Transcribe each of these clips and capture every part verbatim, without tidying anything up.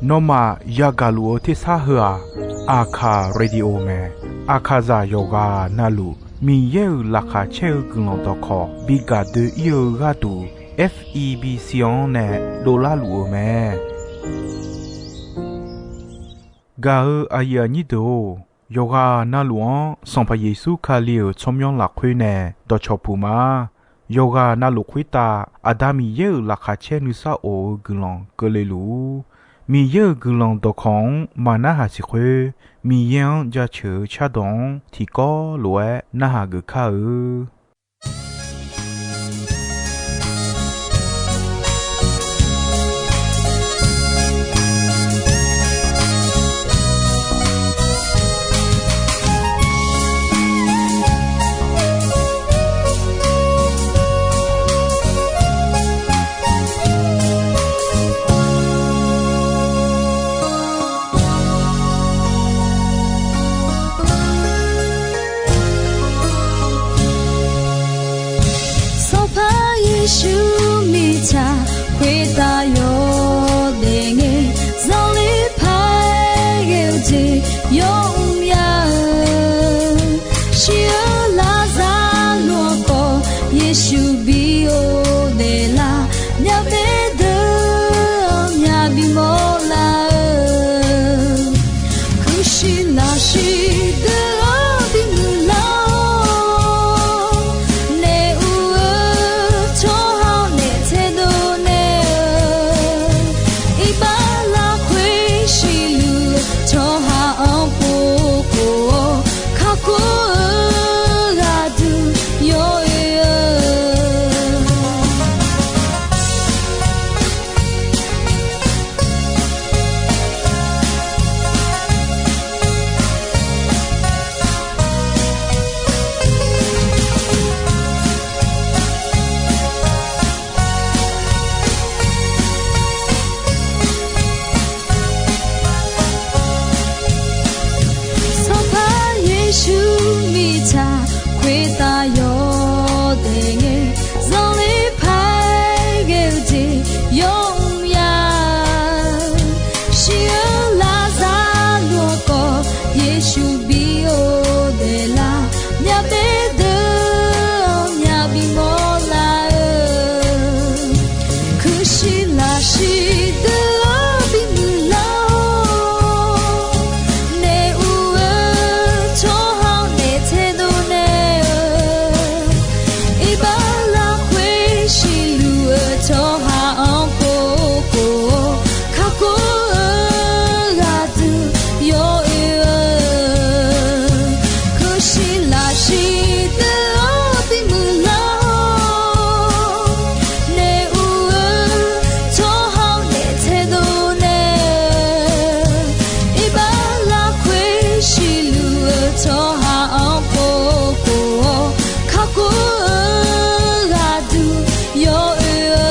Nawmaf yagaq luf-eu tersar heu-aq, Aqkaq radio mae. Aqkaqzaq yawqghaq navluf Miqyaer-euq laqkhaq caer-eu guiqlanq dawqkawq bi gaq doe-ir-eu gharduq, F E B C-anr nae dovlar luf-eu mae. Gaq-eu aqyuif aqnyir deuq-or, yawqghaq navluf-anr Sanqpaq Yeqsur Kali-euq tsawrmyanr lafkhoer nae dawqcawq puq ma. Yawqghaq navluf khoertav Aqda Miqyaer-euq laqkhaq caer nuisar of-eu guiqlanq keuvle luf-ur. Miqyaer-euq guiqlanq dawqkawq-anr maqnarhaq siq khoer, Miqyaer-anr jaceuq-eu cardawq-anr tiqkawv lof-aer narhaq geuf kar-eu. Sanqpaq Yeqsur mirtsaq khoertav yawdaef ngae, zanqler paq-aer ghae-eu jeq yawmr ya-eu, shir-eu Laqzaqloq-anr khawf Yeqsur bi ghofdaef lar, myavbaef deuq-anr myaq bimawr lar-eu, kuirshiq lafshiq deuq-anr bimuiq lar-awr, naef ur-eu tsawrhaq-anr naef taedov naeq-eu, iqbax lafkhoer siqluf-eu tsawrhaq-anr pov khof-awr, kakhof-eu ghaqduq yawoe-eu. Sanqpaq Yeqsur mirtsaq khoertav yawdaef ngae, zanqler paq-aer ghae-eu jeq yawmr ya-eu, shir-eu Laqzaqloq-anr khawf Yeqsur bi ghofdaef lar, myavbaef deuq-anr myaq bimawr lar-eu, kuirshiq lafshiq deuq-anr bimuiq lar-awr, naef ur-eu tsawrhaq-anr naef taedov naeq-eu, iqbax lafkhoer siqluf-eu tsawrhaq-anr pov khof-awr, kakhof-eu ghaqduq yawoe-eu, kuirshiq lafshiq deuq-anr bimuiq lar-awr, naef ur-eu tsawrhaq-anr naef taedov naeq-eu, iqbax lafkhoer siqluf-eu tsawrhaq-anr pov khof-awr, kakhof-eu ghaqduq yawoe-eu,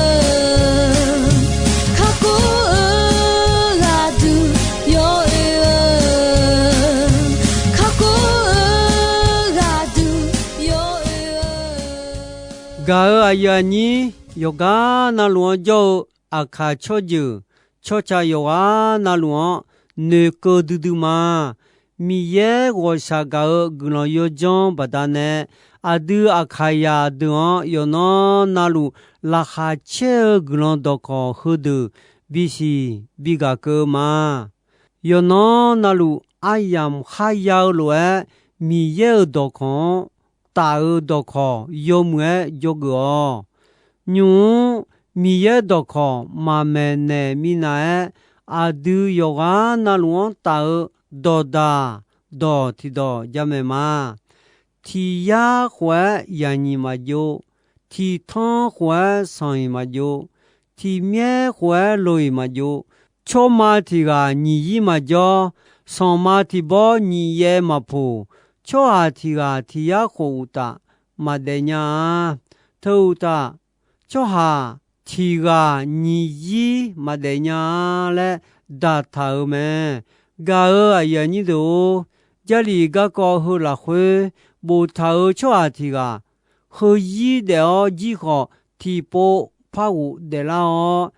kakhof-eu ghaqduq yawoe-eu, kakhof-eu ghaqduq yawoe-eu. Gaq-eu aqyuif aqnyir, yawqgar navluf-anr jawr-eu Aqkaq tsawrjeuq tsawrca yawqghaq navluf-anr noeqkeuv duidui ma. Miqyaer ghawqshaq gaq-eu guiqlanq yawdzanr baqdanae, aqdui Aqkaqzaq deuq-anr yawqnan navluf laqkhaq caer-eu guiqlanq dawqkawq heudeuq bisiq bigaq keuv-eu ma. Yawqnan navluf aryamq kharya-eu lof-aer, Miqyaer-euq dawqkawq-anr taf-eu dawqkawq yawmuiq-aer dzawgeuf-awq. Nymq-mr Miqyaer dawqkawq maqmaeq naeq minav-aer, aqdui yawqghaq navluf-anr taf-eu dawqdaq dawq tiqdawq jamaeq ma. Tiq yar khof-aer yaqnyiq maqjov, tiq tanr khof-aer sanq-iq maqjov, tiq myaer khof-aer lo-iq maqjov, tsawrma tiq ghaq nyiq yir maqjawr, sanqma tiq bawr nyiq yaev maqpoq, tsawrhaq tiq ghaq tiq yar khof uqtaf maqdaef nya-a. Teu uqtaf, tsawrhaq tiq ghaq nyiq yir maqdaef nya-a laer daqtaq-euq mae. Gaq-eu aqyuif aqnyir deuq-or, Jarlif garkawv heu lafkhoer boftaq-euq tsawrhaq tiq ghaq, heuzir daef-awr jir khawf, tiqpov par ghofdaef lar-awr,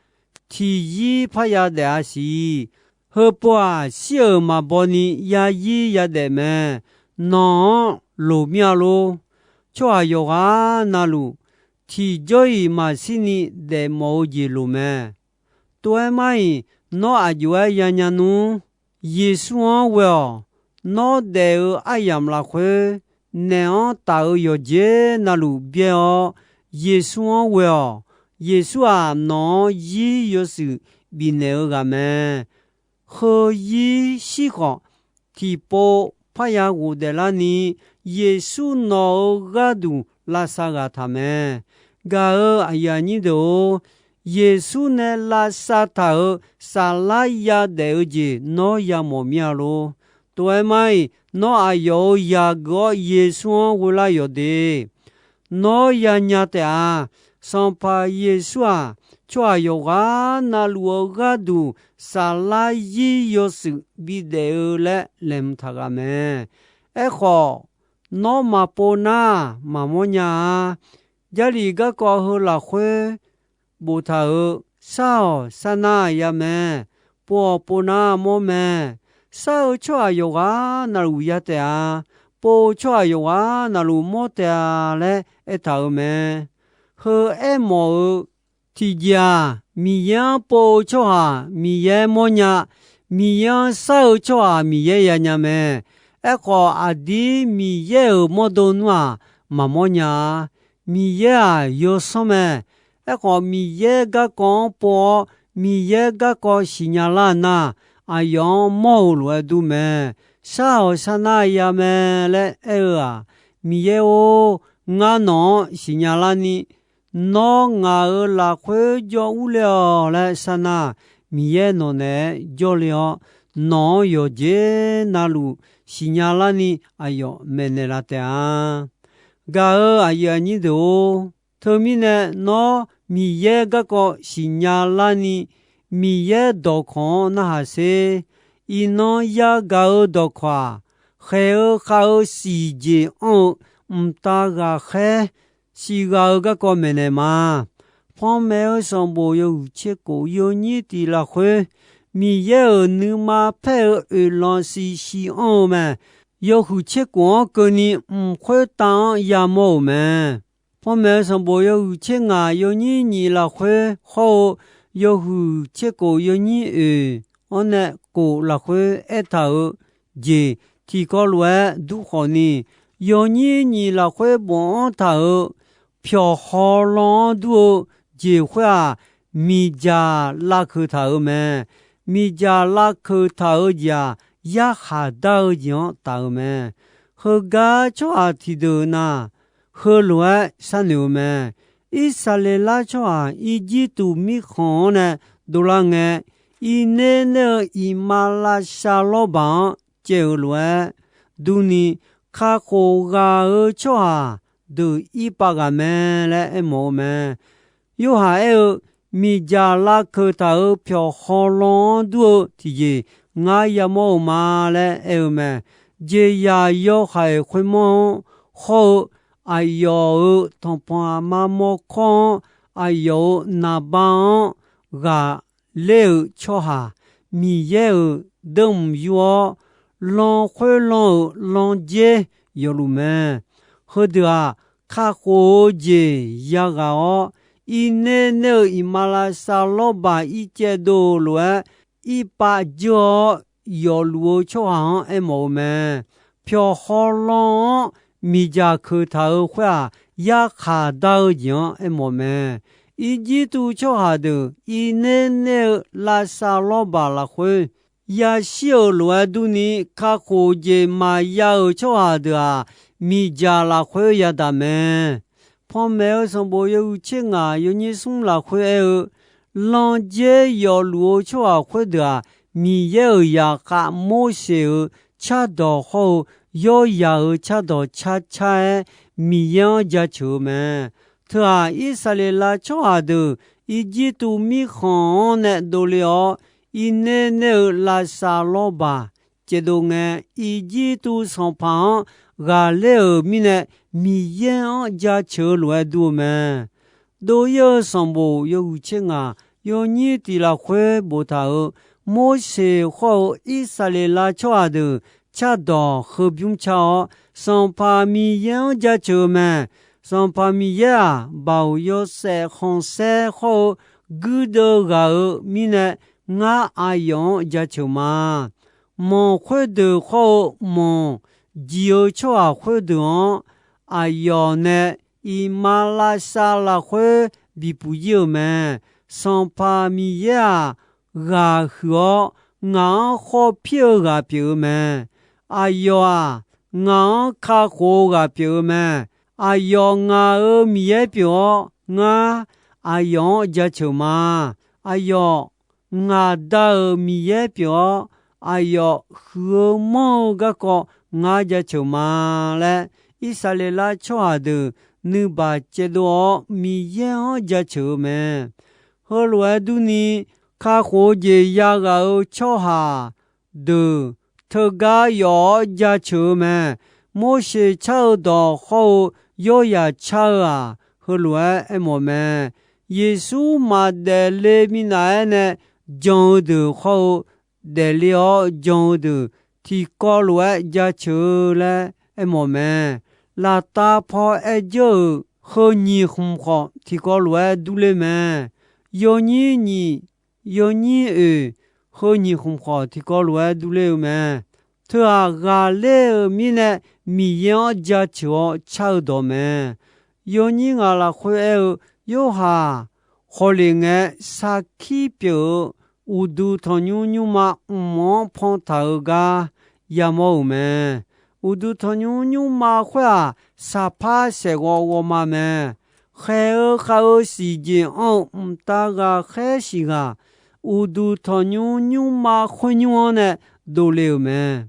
tiqyir parya daef-a siq. Heupov-aq, shir-euq maqbaw ni yazir yadaef mae. Nawq-anr loq mir-a lor. Tsawrhaq yawqghaq navluf, tiqjawr-iq maqshir ni daefmawf-eu jeq loq mae. Tov-aer mar-iq, nawr aqjox-aer yanya nmr. Yeqsur-anr ghoe-awq. Nawr daef-eu aryamq lafkhoer, naeq-anr taf-eu yawqjeq navluf byaer-awr, Yeqsur-anr ghoe-awq. Yeqsur-aq, nawq-anr yir yawshuif bifnaeq-eu ghaq mae. Heu yir shir khawf, tiqpov parya ghofdaef larni, Yeqsur nawq-euq gharduq lavsav ghaq taq mae. Gaq-euq aqyuif aqnyir deuq-or, Yeqsur nae lavsav taq-euq saflar yadaef-eu jeq nawr yamawf mir-a lor. Tov-aer mar-iq, nawr aqyawf-euq yaqgeuf-awr Yeqsur-anr ghoe lar yawq de. Nawr yanya taef-a. Sanqpaq Yeqsur-aq, tsawrhaq yawqghaq navluf-eu gharduq saflar yir yawshuif bidaef-eu laer laeqhmq taq ghaq mae. Aerkhawf, nawr maqpov nar maqmawr nya-a. Jarlif garkawv heu lafkhoer boftaq-euq, Shar-awq, sharnar ya mae. Pov-awq, pov nar mawr mae. Shar-eu tsawrhaq yawqghaq navluf ya taef-a. Pov-eu tsawrhaq yawqghaq navluf mawr taef-a laer aertaq-euq mae. Heu aermawf-eu tiqjeq-aq, Miqyaer-anr pov-eu tsawrhaq Miqyaer mawrnya. Miqyaer-anr shar-eu tsawrhaq Miqyaer yanya mae. Aerkhawf, aqdir Miqyaer-euq mawrdo nmr-aq, maqmawr nya-a. Miqyaer-aq, yawsanr mae. Aerkhawf, Miqyaer garkawv-anr pov-awr, Miqyaer garkawv siqnya lar nar, aqyawf-anr mawr-euq lof-aer dur mae. Shar-awq, sharnar ya mae laer aer-eu-aq, Miqyaer-or, ngar nawq-anr siqnya larni, nawr ngaq-euq lafkhoer jawr urler-awq laer sharnar, Miqyaer nawq naeq-aer jawrle-awr, nawq-anr yawqjeq navluf siqnya larni aqyawf maeqnaeq laf taef-a. Gaq-euq aqyuif aqnyir deuq-or, teumirnae nawr Miqyaer garkawv siqnya larni, Miqyaer dawqkawq-anr narhaq sher. Iqnan yagaq-eu dawqkawq-aq, khaeq-eu khav-eu siqjeq anr-eu mqtav ghaqkhaer siqghaq-eu garkawv maeqnaeq ma. Panmaeq-eu sanqbof yawhuiq tser kof yawnyir tiq lafkhoer, Miqyaer-euq nuima paer-eu oeqlanq siqsiq anr-eu mae. Yawhuiq tser kof-anr keuvni mq khoertav-anr yamawr-euq mae. Panmaeq-eu sanqbof yawhuiq tser ngaq yawnyir nyiq lafkhoer hawr-eu yawhuiq tser kof yawnyir oeq-anr nae kof lafkhoer aertaq-euq jeq tiqkawv lof-aer dur khawf ni, yawnyir nyiq lafkhoer bofanr taq-euq pyawqhaw lan-anr dur-eu jeq khoer-aq, miqdzaq lavkeuq taq-euq mae. Miqdzaq lavkeuq taq-euq jeq-aq, yarkhaq dar-eu jeq-anr taf-euq mae. Heugar tsawrhaq tiqdeuq na, heulof-aer sharnoeq-eu mae. Irsaqleqlav tsawrhaq Irjirtuv mirkhanq-anr nae dovlar ngae, Irner ner-eu iqmalavshav lawrbaq-anr caev-euq lof-aer durni, kakhof ghaq-euq tsawrhaq deuq irpav ghaq mae laer aermawf-eu mae. Yorhaq aer-eu, Miqdzaq lavkeuq taq-euq pyawqhaw lan-anr dur-eu tiqjeq ngar yamawr-eu ma laer aer-eu mae. Jeqzaq yawhaiq khoermawr-anr hawr-eu aqyawf-euq tanqpanq aqma mawrkawr-anr, aqyawf-euq naqba-anr ghaqler-euq tsawrhaq, Miqyaer-euq deuvmq yur-awr, lan khoerlan-euq landzer yawfluf mae. Heudeuq-aq, kakhof-eu jeq yaghaq-awr, Irner ner-eu iqmalavshav lawrbaq ircaev dov-eu lof-aer, irpav dzeur-awr yawfluf-eu tsawrhaq-anr aermawf-eu mae. Pyawqhaw lan-anr miqdzaq keuq taq-euq khoer-aq, yarkhaq dar-eu jeq-anr aermawf mae. Irjirtuv tsawrhaq deuq Irner ner-eu lavshav lawrbaq lafkhoer yashir-euq lof-aer durni, kakhof jeq maqya-euq tsawrhaq deuq-aq, miqdzaq lafkhoer yadaq mae. Panmaeq-eu sanqbof yawhuiq tser ngaq yawnyir smr lafkhoer aer-eu, landzer yawfluf-eu tsawrhaq khoerdeuq-aq, Miqyaer-euq zaqkhav Morseq-euq cardawq hawr-eu yawryaq-euq cardawq carcar-aer Miqyaer-anr jaceuq-eu mae. Teu-aq, Irsaqleqlav tsawrhaq deuq Irjirtuv mirkhanq-anr nae dovle-awr, Irner ner-eu lavshav lawrbaq caevdov ngae, Irjirtuv sanqpaq-anr ghaqler-euq mirnae Miqyaer-anr jaceuq-eu lof-aer dur-eu mae. Dov-ir-eu sanqbof yawhuiq tser ngaq yawnyir tiq lafkhoer boftaq-euq Morseq khawr-eu Irsaqleqlav tsawrhaq deuq cardawq heubymr car-awr, Sanqpaq Miqyaer-anr jaceuq-eu mae. Sanqpaq Miqyaer-aq, baoq yawshaef khanqsaer khawr-eu guirdeuv ghaq-euq mirnae, ngar aqyawf-anr jaceuq ma. Manq khoerdeuq khawr-eu manq jiq-eu tsawrhaq khoerdeuq-anr, aqyawf nae iqmalavshav lafkhoer bipuq ir-euq mae. Sanqpaq Miqyaer-aq, ghaq huiq-awr ngaq-anr khawf pir-eu ghaq pyeuf-eu mae. Aqyawf-aq, ngaq-anr kakhof-eu ghaq pyeuf-eu mae. Aqyawf ngaq-euq Miqyaer pyeuf-awr, ngar aqyawf-anr jaceuq ma. Aqyawf ngaq Da-euq Miqyaer pyeuf-awr, aqyawf huiq-eu manr-eu garkawv ngar jaceuq ma laer, Irsaqleqlav tsawrhaq deuq nuibaq caevdov-awr Miqyaer-anr jaceuq-eu mae. Heulof-aer durni, kakhof-eu jeq yaghaq-eu tsawrhaq deuq teugar yawf-awr jaceuq-eu mae. Morseq car-eu dawq hawr-eu yawryaq car-eu-aq, heulof-aer aermawf mae. Yeqsur maqdaef le minav-aer nae jan-eu deuq hawr-eu, daefle-awr jan-eu deuq tiqkawv lof-aer jaceuq-eu laer aermawf mae. Laftav paw aer dzeur-euq heu nyiq khmq khawf tiqkawv lof-aer durler mae. Yawnyir nyiq, yawnyir oeq, heu nyiq khmq khawf tiqkawv lof-aer durler-eu mae. Teu-aq, ghaqler-euq mirnae Miqyaer-anr jaceuq-awr car-eu dawq mae. Yawnyir ngaq lafkhoer aer-eu, Yorhaq khawf le ngae, sarkir pyeuf-eu uqduq tanqnymr nymrma mq-anr pantaq-eu gar yamawr-euq mae. Uqduq tanqnymr nymrma khoer-aq, saqpar saeqghawv ghawvma mae. Khaeq-eu khav-eu siqjeq anr-eu mqtav ghaqkhaer siq ghaq, uqduq tanqnymr nymrma khoernymr-anr nae dovle-euq mae.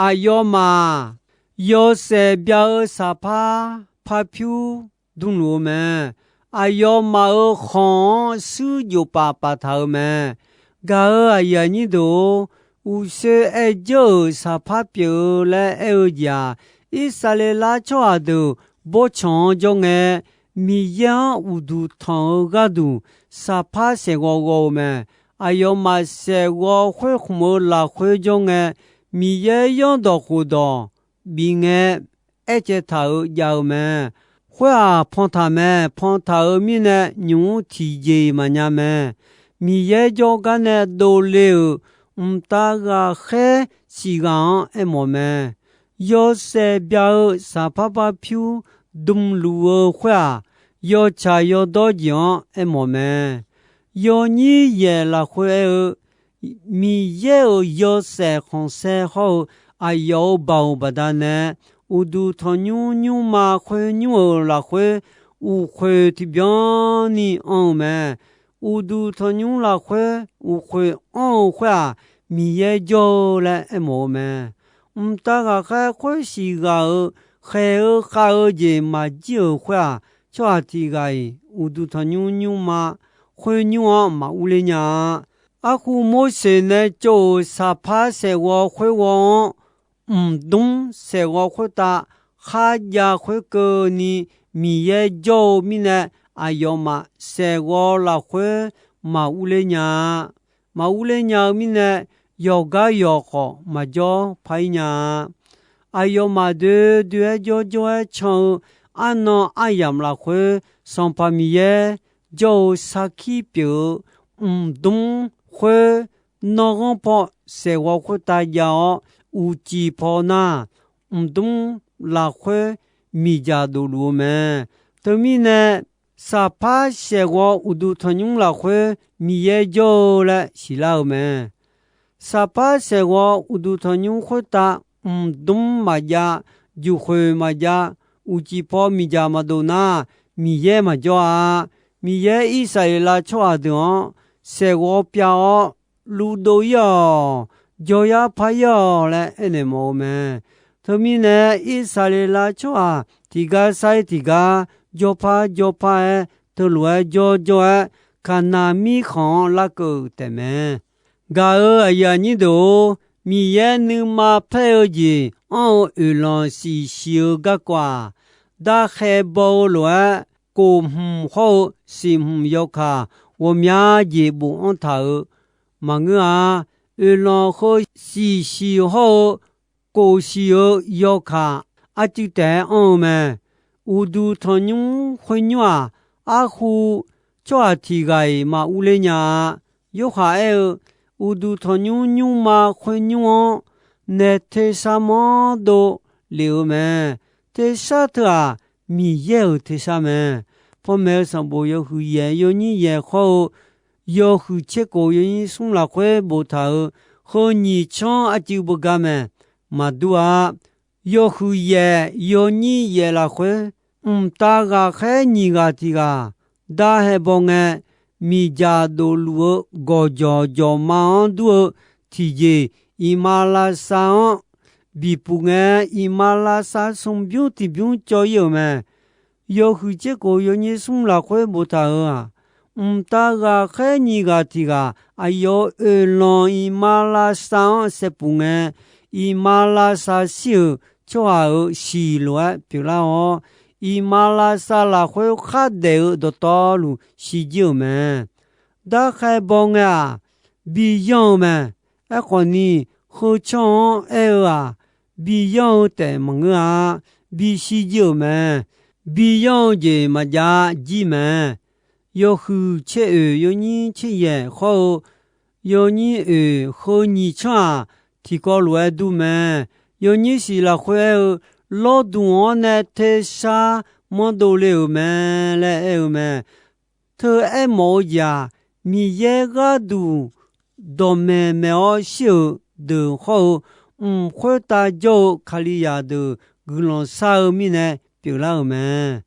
Aqyawfmaf-aq, yawshaef bya-eu saqpar parpyur dmluf-eu mae. Aqyawfmaf-euq khanq-anr shuir jofpaf paftaq-eu mae. Gaq-euq aqyuif aqnyir deuq-or, uqshoe aer dzeur-euq saqpar pyeuf-eu laer aer-eu jeq-aq, Irsaqleqlav tsawrhaq deuq bawrtsanq-anr jawr ngae, Miqyaer-anr uqduq tanq-eu gharduq saqpar saeqghawv ghawv-eu mae. Aqyawfmaf saeqghawv khoerkhmq-eu lafkhoer jawr ngae, Miqyaer yanrdawq khofdawq bif ngae, aercaev taq-euq jav-eu mae. Khoer-aq, pantaq mae. Pantaq-euq mirnae, nymq-mr tiqjeq-iq maqnya mae. Miqyaer jawrgar nae dovle-euq mqtav ghaqkhaer siq ghaq-anr aermawf mae. Yawshaef bya-eu saqpar parpyur dmluf-eu khoer-aq, yawtsaq yawdawr jeq-anr aermawf mae. Yawnyir yaeq lafkhoer aer-eu, Miqyaer-euq yawshaef khanqsaer hawr-eu aqyawf-euq baoq baqdanae, uqduq tanqnymr nymrma khoernymr-euq lafkhoer, uqkhoeq tiqbyan ni anr-eu mae. Uqduq tanqnymr lafkhoer uqkhoeq anr-eu khoer-aq, Miqyaer jawr-eu laer aermawf-eu mae. Mqtav ghaqkhaer khoersiq ghaq-euq khaeq-eu khav-eu jeq maqjir-euq khoer-aq, tsawrhaq tiq ghaq-iq uqduq tanqnymr nymrma khoernymr-anr maqurler nya-a. Arkhu Morseq nae tsov-euq saqpar saeqghawv khoerghawv-anr, mqdmr saeqghawv khoertav kharjav khoerkeuvni Miqyaer jawr-eu mirnae, aqyawfmaf saeqghawv lafkhoer maqurler nya-a. Maqurler nya-eu mirnae, yawqgar yawq khawf maqjawr par-ir nya-a. Aqyawfmaf doe doe-aer jawrjawr-aer can-eu arnan aryamq lafkhoer, Sanqpaq Miqyaer jawr-eu sarkir pyeuf-eu mqdmr khoer nanrghanr paw saeqghawv khoertav jav-awr, uqcif paw nar, mqdmr lafkhoer miqdzaq dofluf-eu mae. Teumirnae, saqpar saeqghawv uqduq tanqnymr lafkhoer Miqyaer jawr-eu laer siqlar-eu mae. Saqpar saeqghawv uqduq tanqnymr khoertav mqdmr maqjav, juqkhoeq maqjav, uqcif paw miqdzaq maqdov nar, Miqyaer maqjawr-a. Miqyaer Irsaqleqlav tsawrhaq deuq-anr saeqghawv pyav-awr, luvdov-ir-awq, jawryar par-ir-awq laer aernaeq mawf-eu mae. Teumirnae, Irsaqleqlav tsawrhaq tiqgar sar-ir tiqgar, jawrpar jawrpar-aer, teulof-aer jawrjawr-aer, Kaqnaq mirkhanq-anr larkeuv-euq taefmae. Gaq-euq aqyuif aqnyir deuq-or, Miqyaer nuima paer-eu jeq anr-eu oeqlanq siqsiq-eu garkawv-aq, darkhae baw-eu lof-aer, kof hmq hawr-eu siq hmq yawkaq ghawqmya jeq bofanr taq-euq maqngeur-a. Oeqlanq heu siqsiq hawr-eu kof siq-eu yawkaq arcuiv taef-aer anr-eu mae. Uqduq tanqnymr khoernymr-aq, arhu tsawrhaq tiq ghaq-iq maqurler nya-a. Yorhaq aer-eu, uqduq tanqnymr nymrma khoernymr-anr nae tersar manr dovlef-eu mae. Tersar teu-aq, Miqyaer-euq tersar mae. Panmaeq-eu sanqbof yawhuiq yaef yawnyir yaef khawr-eu, yawhuiq tser kof yawnyir smr lafkhoer boftaq-euq heu nyiq tsanr arcuiv beugar mae. Maqdur-a. Yawhuiq yaef yawnyir yaef lafkhoer, mqtav ghaqkhaer nyiq ghaq tiq ghaq darhae baw ngae, miqdzaq dofluf-eu gawqjawq jawqma-anr dur-eu tiqjeq, iqmalavshav-anr bipuq ngae, iqmalavshav smq bymr tiq bymr cawv-ir-euq mae. Yawhuiq tser kof yawnyir smr lafkhoer boftaq-euq-aq, mqtav ghaqkhaer nyiq ghaq tiq ghaq aqyawf-euq oeqlanq iqmalavshav-anr saevpuq ngae, iqmalavshav shir-euq tsawrhaq-euq siq lof-aer pyeuflar-awr, iqmalavshav lafkhoer khardaef-eu dawqtawvluf shirjir-euq mae. Darkhae baw ngae-aq, bi yanr-eu mae. Aerkhawf ni, heu tsanr-anr aer-eu-aq, bi yanr-eu taef maqngeur-a. Bi shirjir-euq mae. Bi yanr-eu jeq maqjav jir mae. Yawhuiq tser oeq yawnyir tser yaef khawr-eu, yawnyir oeq heu nyiq tsanr-aq, tiqkawv lof-aer dur mae. Yawnyir siq lafkhoer aer-eu, lawrduq-anr nae tersar manr dovle-euq mae laer aer-eu mae. Teu aermawf-eu jeq-aq, Miqyaer gharduq dawqmaeq maeq-awr shir-euq deuq hawr-eu, mq khoertav jawr-eu Kalizaq deuq guiqlanq shar-eu mirnae pyeuflar-euq mae.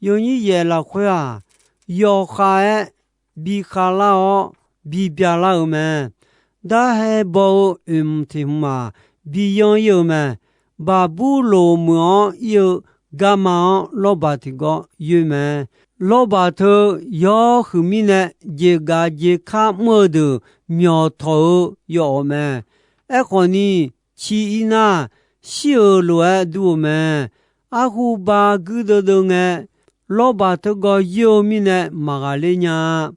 Yawnyir yaef lafkhoer-aq, yawkhav-aer bi khavlar-awr bi byalar-euq mae. Darhae baw-eu oeqmq tiq hmq-aq, bi yanr-ir-eu mae. Baqburloq meuq-anr ir-eu garma-anr lawrbaq tiqgawr yoer mae. Lawrbaq teu yawhuiq mirnae jeqgaf jeqkar mr-eu deuq myawqtawq-eu yawawq mae. Aerkhawf ni, ci-ir nar, shir-euq lof-aer dur-eu mae. Arhu ba guirdeuv deuv ngae, lawrbaq teugawv yoer-eu mirnae maqghaqler nya-a.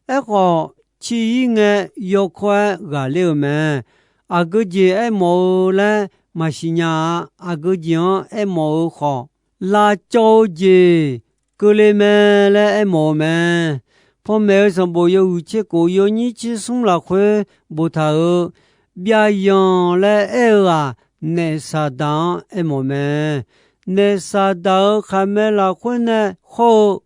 Aerkhawf, ci-ir ngae, yawkawr-aer ghaqler-euq mae. Aqgeu jeq aermawf-eu laer maqsiq nya-a. Aqgeu jeq-anr aermawf-eu khawf, lavcawv-eu jeq keuvle mae laer aermawf-eu mae. Panmaeq-eu sanqbof yawhuiq tser kof yawnyir tser smr lafkhoer boftaq-euq, byavyanq laer aer-eu-aq, naef Saqdaq-anr aermawf mae. Naef Saqdaq-euq khaqmae lafkhoer nae hawr-eu,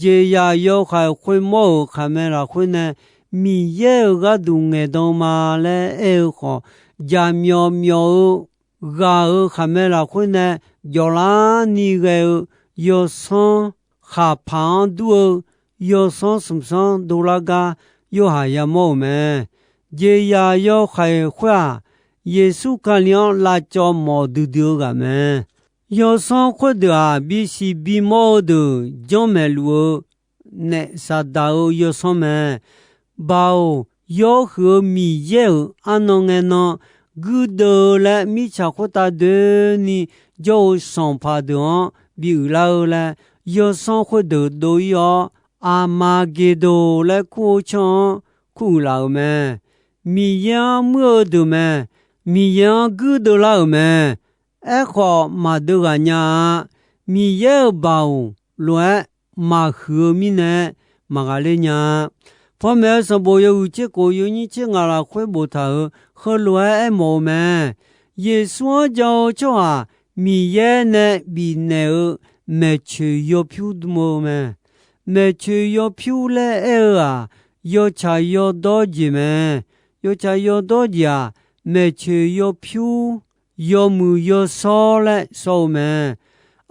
jeqzaq yawhaiq khoermawr-euq khaqmae lafkhoer nae, Miqyaer-euq gharduq ngaeqdan ma laer aer-eu khawf, jaqmyawf myawf-eu ghaq-euq khaqmae lafkhoer nae jawflarni ghae-eu yawsanr khaqpaq-anr dur-eu yawsanr smq sanr dovlar gar Yorhaq yamawr-euq mae. Jeqzaq yawhaiq khoer-aq, Yeqsur Kali-anr lavcawv mawf duidui-eu ghaq mae. Yawsanr khoerdeuq-aq, bisiq bimawr-eu deuq janrmaeq luf-eu naef Saqdaq-euq yawsanr mae. Baoq, yawhuiq-eu Miqyaer-euq arnan ngae nan guirdeuv laer mirtsaq khoertav doeni jawr-eu sanqpaq deuq-anr bi uiqlar-eu laer, yawsanr khoerdeuq dov-ir-awr, Aqmaqgeqdoq laer kur-eu tsanr-anr kuruiq laf-euq mae. Miqyaer-anr muir-eu deuq mae. Miqyaer-anr guirdeuv lar-euq mae. Aerkhawf, maqdeuv ghaq nya-a. Miqyaer-euq baoq lof-aer maqhuiq-eu mirnae maqghaqler nya-a. Panmaeq-eu sanqbof yawhuiq tser kof yawnyir tser ngaq lafkhoer boftaq-euq heulof-aer aermawf-eu mae. Yeqsur-anr jan-eu tsawrhaq Miqyaer nae bifnaeq-eu maeqtsoeq yawpyur dm-eu mae. Maeqtsoeq yawpyur laer aer-eu-aq, yawtsaq yawdawr jeq mae. Yawtsaq yawdawr jeq-aq, maeqtsoeq yawpyur, yawmuiq yawshawr laer shawr-eu mae.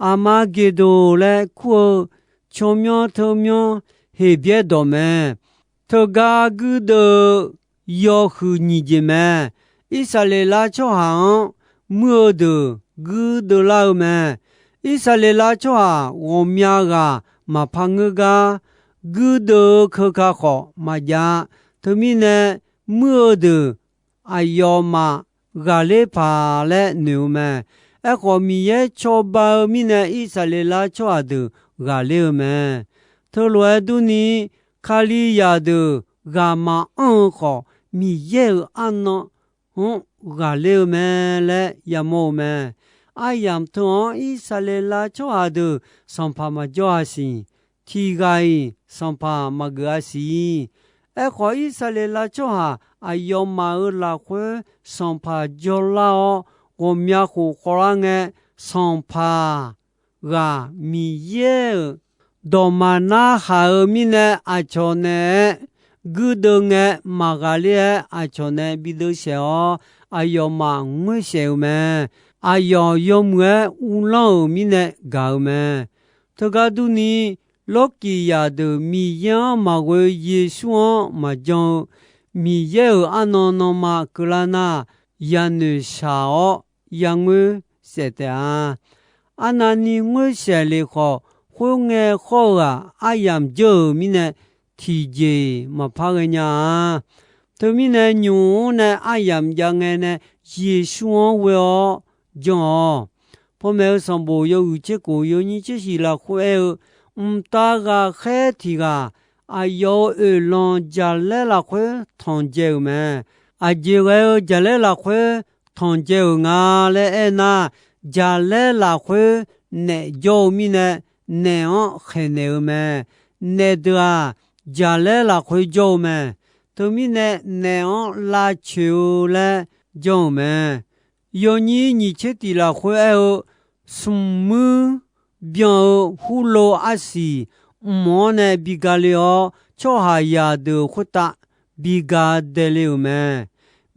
Aqmaqgeqdoq laer kur-eu tsawrmyanr teumyanr Heqbyaer dawq mae. Teugar guirdeuv-eu yawhuiq nyiq jeq mae. Irsaqleqlav tsawrhaq-anr muir-eu deuq guirdeuv lar-eu mae. Irsaqleqlav tsawrhaq ghawqmya ghaq maqpar ngeur gar guirdeuv-eu keuka khawf maqjav. Teumirnae, muir-eu deuq aqyawfmaf ghaqler paq laer noeq-eu mae. Aerkhawf, Miqyaer cawba-eu mirnae Irsaqleqlav tsawrhaq deuq ghaqler-eu mae. Teulof-aer durni, Kalizaq deuq ghaq maqanr-eu khawf, Miqyaer-euq arnan-anr ghaqler-eu mae laer yamawr-eu mae. Aryamq teu-anr Irsaqleqlav tsawrhaq deuq sanqpaq maqjawr-a siq. Tiq ghaq-iq sanqpaq maqgeuf-a siq. Aerkhawf, Irsaqleqlav tsawrhaq aqyawfmaf-euq lafkhoer sanqpaq jawrlar-awr, ghawqmya khof khawvlar ngae, sanqpaq ghaq Miqyaer-euq dawq maqnar haq-eu mirnae, aqcawq naeq-aer guirdeuv ngae maqghaqler-aer, aqcawq nae bi deuvshaef-awr, aqyawfmaf ngoersaef-euq mae. Aqyawf yawmuiq-aer uvlanr-euq mirnae gaq-eu mae. Teugar durni, Lawrkiq zaqdeuq Miqyaer-anr maqghoe Yeqsur-anr maqjan-eu Miqyaer-euq arnan nanma keuvlar nar, yanoeq shaq-awr yangoer saef taef-a. Arnavni ngoersaef lef khawf, khoerngae khawr-eu-aq, aryamq jeur-euq mirnae tiqjeq-iq maqpar ghaenya-a. Teumirnae, nymq-mr nae aryamq jav ngae nae Yeqsur-anr ghoe-awr jan-awq. Panmaeq-eu sanqbof yawhuiq tser khof yawnyir tser shiq lafkhoer aer-eu, mqtav ghaqkhaer tiq ghaq aqyawf-euq oeqlanq jaqlaer lafkhoer tanqdzae-euq mae. Aqjeq ghae-eu jaqlaer lafkhoer tanqdzae-euq nga laer aernar, jaqlaer lafkhoer naef jawr-eu mirnae, naef-anr khaeqnaeq-eu mae. Naef deuq-aq, jaqlaer lafkhoer jawr-eu mae. Teumirnae, naef-anr lavcoeq-eu laer janr-euq mae. Yawnyir nyiq tser tiq lafkhoer aer-eu, smq muir byan-eu hurlov arsiq mq-anr nae bi gale-awr, tsawrhaqzaq deuq khoertav bi ga daele-euq mae.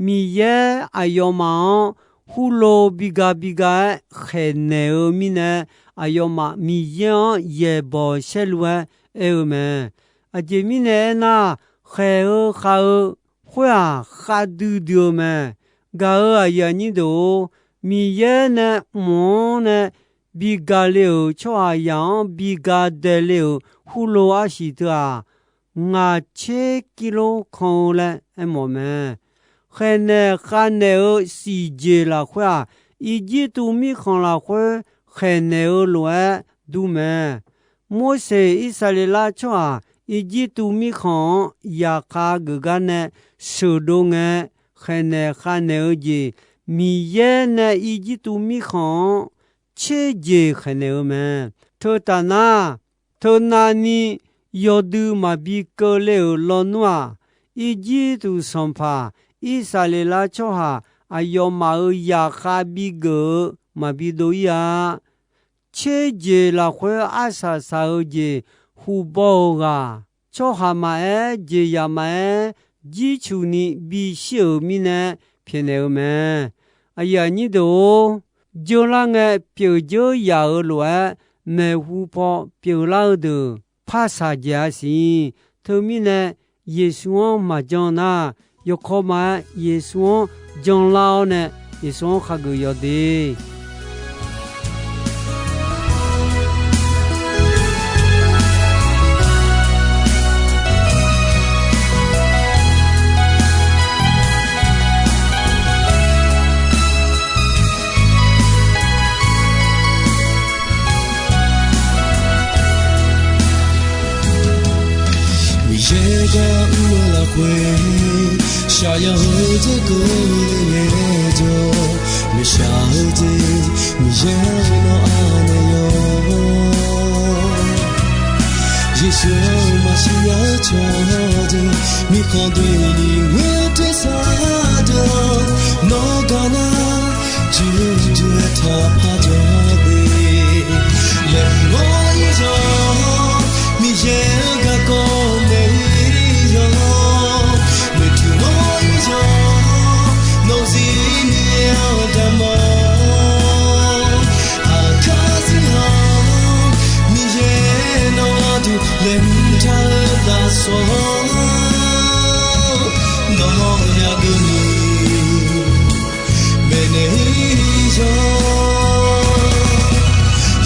Miqyaer aqyawfmaf-anr hurlov bi ga bi ga-aer khaeqnaeq-eu mirnae, aqyawfmaf Miqyaer-anr yaeqbawq saerlu-aer aer-eu mae. Aqjeq mirnae aernar, khaeq-eu khav-eu khoer-aq, khavdui dui-eu mae. Gaq-euq aqyuif aqnyir deuq-or, Miqyaer nae mq-anr nae bi gale-euq tsawrhaqzaq-anr bi ga daele-euq hurlov arsiq teu-aq, ngaq tser kirlor kan-eu laer aermawf mae. Khaeqnaeq khavnaeq-eu siqjeq lafkhoer-aq, Irjirtuv mirkhanq lafkhoer khaeqnaeq-eu lof-aer dur mae. Morseq Irsaqleqlav tsawrhaq Irjirtuv mirkhanq-anr yaqkhav geuf gar nae sheuqdov ngae, khaeqnaeq khavnaeq-eu jeq, Miqyaer nae Irjirtuv mirkhanq-anr tser jeq khaeqnaeq-eu mae. Teutaf nar, teunavni yawdui maqbi keuvle-euq lawnmr-aq, Irjirtuv sanqpaq Irsaqleqlav tsawrhaq aqyawfmaf-euq yaqkhav bigeuf-eu maqbi dov-ir-a. Tser jeq lafkhoer arsaq saq-eu jeq, huqbaw-euq ghaq, tsawrhaq maqaer, jeqzaq maqaer, jircuq ni bishir-euq mirnae pyaeqnaeq-eu mae. Aqyuif aqnyir deuq-or, jeurlar ngae pyeuf dzeur yaf-euq lof-aer, maeqhu paw pyeuflar-eu deuq par shaqjaeq-a siq. Teumirnae, Yeqsur-anr maqjan nar, yawkawr ma-aer Yeqsur-anr janlar-awr nae, Yeqsur-anr khageuf yawde. Miqyaer gar mr-eu lafkhoer, shaqyaq-eu dzeurgeuf le ngaejawr, maeqshaq-eu jeq Miqyaer-anr anaeq yawq. Yeqsur-anr maqsiq nya-eu cawqdeuq, mirkhanq doeni ngoer tersar deuq-anr, nawr gar nar, juqjuq-aer taqpar jawr de. Laeqhmq-awr ir yawq, Miqyaer-euq garkawv naeq-ir yawq, maeqtmq-awr ir yawq, nawq-eu zir Miqyaer-anr damq-awr, aqkar zir-awr, Miqyaer nawq-anr duq laeqhmq jar-eu lafsawq-anr, nawq-anr yageuf ni maeqnaeq-ir yawq.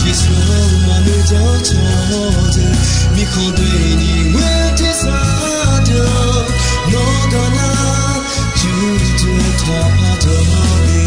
Yeqsur-anr maqnoeq jar-eu cawqdeuq, mirkhanq doeni ngoer tersar deuq-anr, nawr gar nar, juqjuq-aer taqpar jawr de.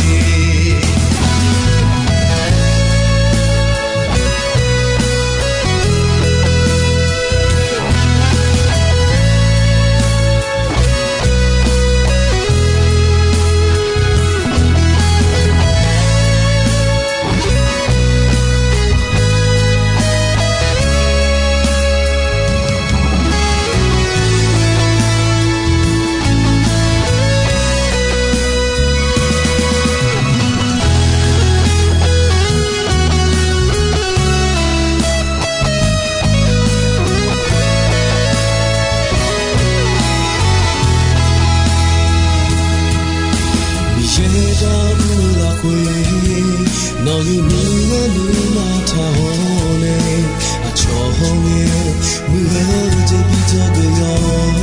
Nawq-euq nuima nuima taq-awr nae, aqcawq hawr ngae muiq-eu jeq bi jawr deuq yawr.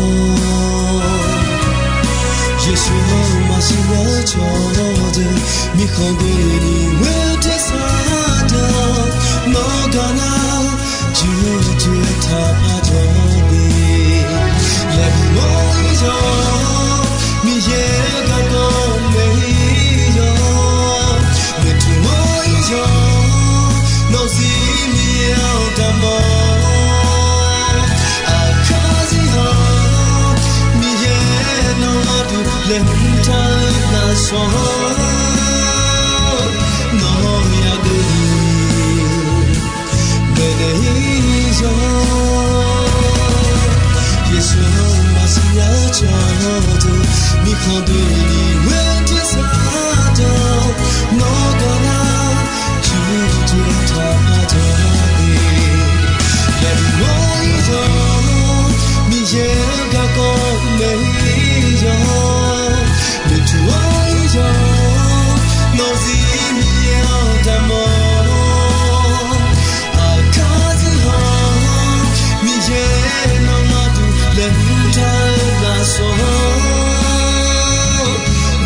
Yeqsur-anr maqsiq nya cawq deuq, mirkhanq deuq ni ghoer tersar deuq-awr, nawq gaq nar, jur jur-aer taq par jawr de. Laeqhmq mawr-ir yawq, Miqyaer-euq garkawv maeq-ir yawq, noeqtmq mawr-ir yawq, nawq-euq zir Miqyaer-anr damq-awr. Aqkar zir haq, Miqyaer nawr gharduq laeqhmq taq-eu lafsawq-anr, nawq-anr yagaq-eu maeqnaeq-ir yawq. Yeqsur-anr maqsiq nya cawq deuq, mirkhanq deuq ni ghoer tersar deuq-awr, nawq gaq nar, jur jur-aer taq par jawr de. Laeqhmq mawr-ir yawq, Miqyaer-euq garkawv maeq-ir yawq, noeqtmq mawr-ir yawq, nawq-euq zir Miqyaer-anr damq-awr. Aqkar zir haq, Miqyaer nawr gharduq laeqhmq taq-eu lafsawq-anr,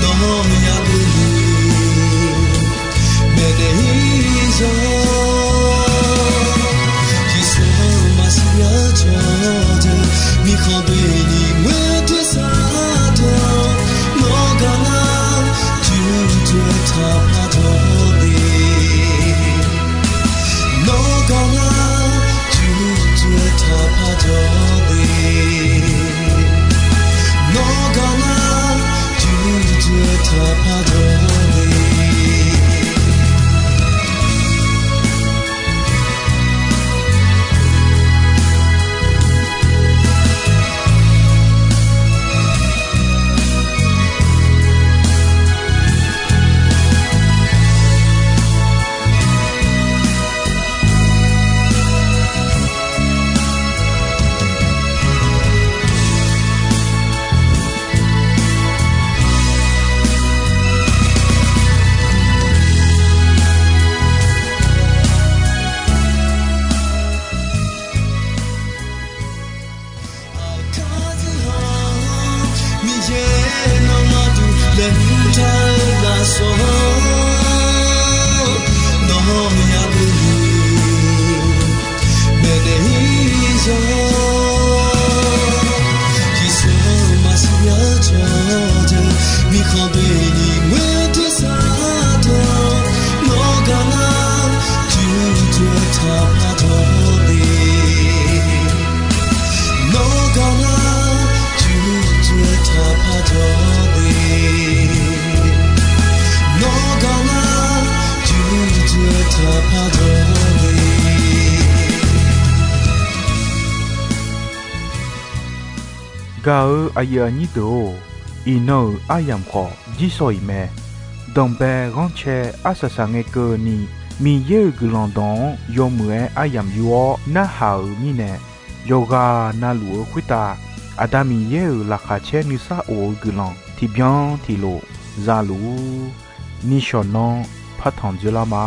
nawq-anr yagaq-eu maeqnaeq-ir yawq. Yeqsur-anr maqsiq nya cawq deuq, mirkhanq deuq ni ghoer tersar deuq-awr, nawq gaq nar, jur jur-aer taq par jawr de. Nawq gaq nar, jur jur-aer taq par jawr de. Nawq gaq nar, jur jur-aer taq par jawr de. Aqkar zir haq, Miqyaer nawr gharduq laeqhmq taq-eu lafsawq-anr, nawq-anr yagaq-eu maeqnaeq-ir yawq. Yeqsur-anr maqsiq nya cawq deuq, mirkhanq deuq ni ghoer tersar deuq-awr, nawq gaq nar, jur jur-aer taq par jawr de. Nawq gaq nar, jur jur-aer taq par jawr de. Nawq gaq nar, jur jur-aer taq par jawr de. Gaq-eu aqyuif aqnyir deuq-or, iqnan-euq aryamq khawf jirsawq iq mae. Danqbae ghanrcae arsaq saq ngae keuvni, Miqyaer-euq guiqlanq dawq-anr yawmuiq-aer aryamq yur-awr narhaq-euq mirnae, yawqghaq navluf-eu khoertav Aqda Miqyaer-euq laqkhaq caer nuisar of-eu guiqlanq tiqbyan tiqlof za luf-ur. Nishawq nanr partanq dzoerlar ma.